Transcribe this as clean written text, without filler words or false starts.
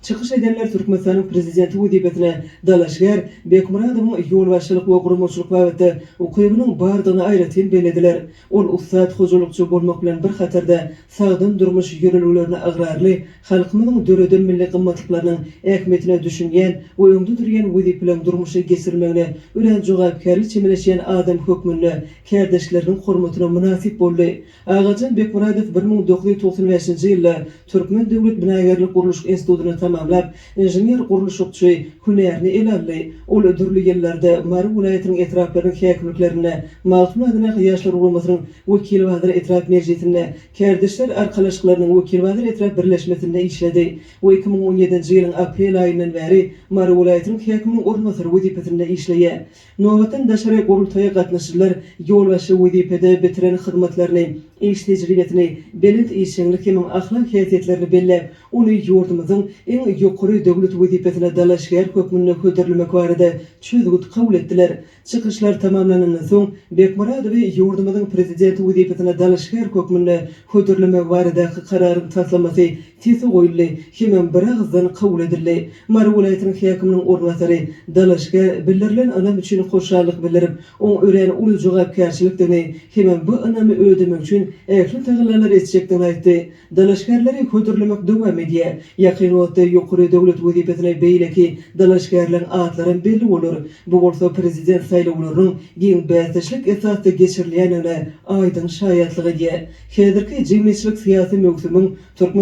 Çykyş edenler Türkmenistanyň Prezidenti wezipesine dalaşgär Bekmyradowyň ýolbaşçylyk we guramaçylyk babatda ukybynyň bardygyny aýratyn bellediler. Ol ussat hojalykçy bolmak bilen bir hatarda, sagdyn durmuş ýörelgelerine ygrarly, halkymyzyň döreden milli gymmatlyklarynyň ähmiýetine düşünýän we öňde durýan wezipeleriň durmuşa geçirilmegine örän jogapkärli çemeleşýän adam hökmünde kärdeşleriniň hormatyna mynasyp boldy. Agajan Bekmyradow 1995-nji ýylda Türkmen döwlet binagärlik-gurluşyk institutyny tamamlap, inžener-gurluşykçy hünärini ele aldy. Ol dürli ýyllarda Mary welaýatynyň etraplarynyň häkimliklerinde, Magtymguly adyndaky Ýaşlar guramasynyň Wekilbazar etrap mejlisinde, Kärdeşler arkalaşyklarynyň Wekilbazar etrap birleşmesinde işledi we 2017-nji ýylyň aprel aýyndan bäri Mary welaýatynyň häkiminiň orunbasary wezipesinde işleýär. Nobatdan daşary gurultaýa gatnaşyjylar ýolbaşçy wezipede bitiren hyzmatlaryny, iş tejribesini, belent işjeňlik hemem ahlak häsiýetlerini belläp, ony ýurdumyzyň iň ýokary döwlet wezipesine dalaşgär hökmünde hödürlemek barada çözgüt kabul etdiler. Çykyşlar tamamlanandan soň, Bekmyradowy ýurdumyzyň Prezidenti wezipesine dalaşgär hökmünde hödürlemek baradaky kararyň taslamasy sese goýuldy hemem biragyzdan kabul edildi. Mary welaýatynyň häkiminiň orunbasary dalaşgär bildirilen ynam üçin hoşallyk bildirip, oň örän uly jogapkärçilikdigini hemem bu ynamy ödemek üçin ähli tagallalary etjekdigini aýtdy. Dalaşgärleri hödürlemek dowam edýär. Ýakyn wagtda ýokary döwlet wezipesine beýleki dalaşgärleň atlaram belli bolar. Bu bolsa prezident saýlawlarynyň giň bäsdeşlik esasda geçirilýändigine aýdyň şaýatlyk edýär. Häzirki jemgyýetçilik-syýasy möwsümiň Türkmenistan.